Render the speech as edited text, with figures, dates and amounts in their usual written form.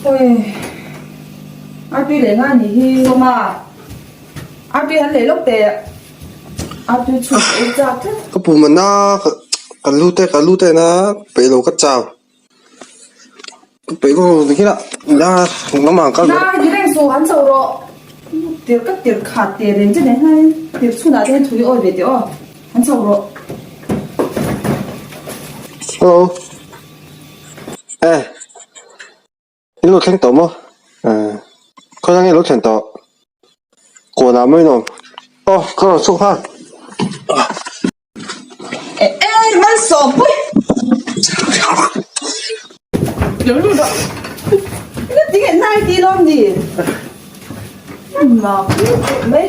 Oi Artui leh nga nih hi Sawma Artui han leh lawk teh Artui chhun ka ei chak tlat. Ka pum a na ka lu te ka lu te a na peih lo ka chau ka peih lo ni khin a lamah kal Na ni reng suh han chho rawh tir ka tir khat teh reng che nen hian tir chhunah te hian thu i awi ve teh aw han chho rawh. Hello eh In lo thleng tawh maw? Eh, khawi nge lo thlen tawh? Kawnah mai nuam. Aw, ka rawn chhuk nghal. Eh, eh, Malsawmpui! Lo lut rawh. Ka ti nge nai ti lawm ni? Mak lutuk mai.